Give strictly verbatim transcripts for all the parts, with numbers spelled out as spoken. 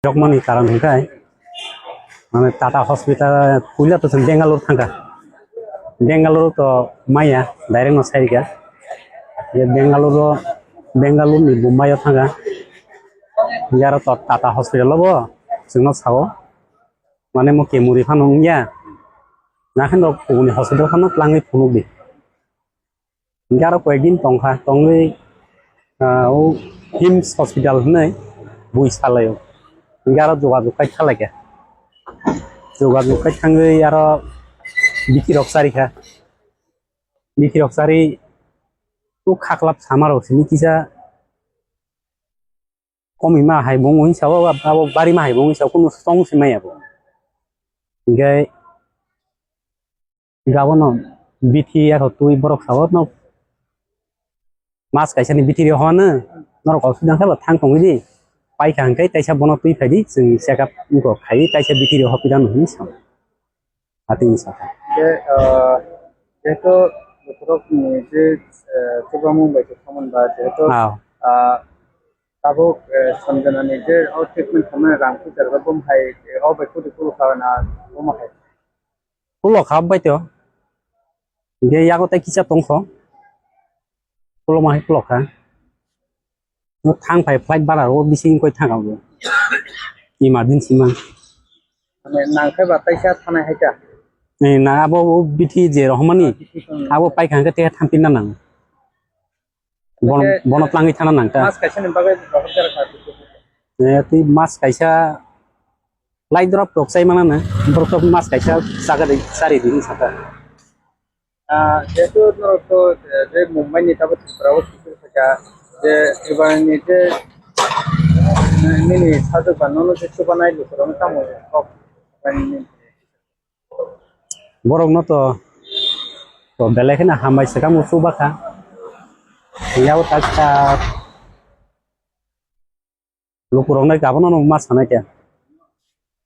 Tokmani karon hwnkhe, mane Tata Hospital puila to chwng Bangalore thangkha. Bangalore to maya direct no sairikha. Ye Bangalore, Bangalore ni Bombay o thangkha. Yaro to Tata Hospital o bo chwngno sao. Mane mo kemuri phano wngya. Nakhen rok kubuni hospital phano twlangwi phunukdi. Hingke aro koyekdin tongkha, tongwi, ah, o hims hospital hinwi bui salaio. Hingke aro jogajog khai thalaikha. Jogajog khai thangwi aro bithi rok charikha. Bithi rok chari o khaklap sama rok simi kisa. Komi ma hai bo wngwi sao, abo bari ma hai bo wngwi sao, kunu song se maya bo. Hingke gabono bithi yathok twi borok sao no mas kaisa ni bithi rw hwno norok kok sudang khe bo thang tongwi di. Paikha hwnkhe taisa bono twi phai di, chwng check up wngkha khai taisa bithi rw hopida no hinwi sao. Atini saka. Khe, ah, jehetu bokhorok ni je, eh, chubamung bai khe thangmani ba jehetu, ah, ah, tabuk, eh, Sanjana ni je o treatment khamani rang pujar ba bum hai, eh, o bai kudi kulu kha na bum hai. Kulu kha bai to. Ge yago tai kisa tongkho. Kulu ma hai kulu kha. No thang phai flight bara o bising koi thang abo. Emergency ma. Mane nang khe ba taisa thanai hai ta. Ni na abo o bithi je rohmani. Bithi tong. Abo pai khang khe te thampin na nang. Bono, bono tlangwi thana nang ta. Mas kaisa ni bagwi rohor jar kha. Eh, twi mas kaisa lai drop rok chai mana na. Borok rok mas kaisa chaga de chari di saka. Ah, jehetu norok to, eh, je Mumbai ni tabuk Tripura o kiphil khaikha, je Tripura ni je, eh, nini sajwk ba nono je chubanai lukurok no tamo kok. Borok no to, to belai kheno hambai swkang o chubakha. Yabo tak tak. Lukurokno gabono no ma sanai khe.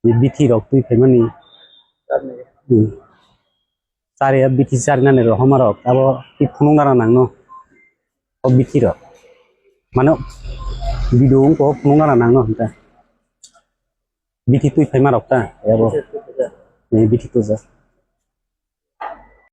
Ni bithi rok twi phaimani. Hmm. Chari bithi chari nani rohoma rok abo twi phunuk nana nangno. O bithi rok. Mano video wngko phunuk nana nangno hinta. Bithi twi phaima rok ta abo. Ni bithi tuja.